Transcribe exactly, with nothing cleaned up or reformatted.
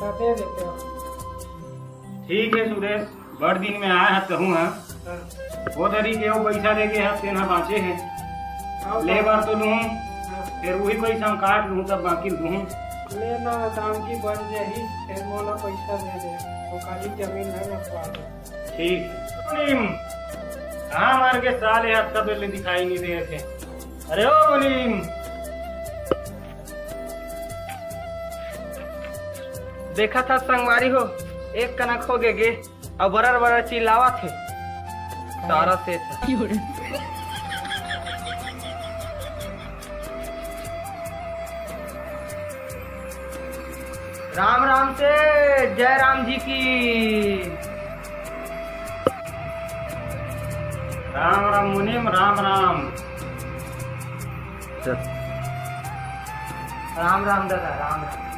हाँ, दे देते हो। ठीक हे सुरेश, बड़ दिन में आय हस कहूँ हाँ। हाँ। वो दरी के वो पैसा दे के हस, तेन ह बाँचे हे। हाँ, ले हाँ। बर तो लूँ, हाँ। फेर वही पैसा हम काट लूँ, तब बाकी लूँ। ले ना, दाम की बन जाही, फेर मोला पैसा दे दे, वो खाली जमीन है ना, तो आ जाए। ठीक। मुनीम, कहाँ मर गे साले, अतका बेर ले दिखाई नहीं देत हे। अरे ओ मुनीम। देखत हस संगवारी हो, एक कनक हो गे गे, अउ बरर बरर चिल्लावत हे। सारा सेठ। राम राम सेठ, जय राम जी की। राम राम मुनीम, राम राम। राम राम दादा, राम राम।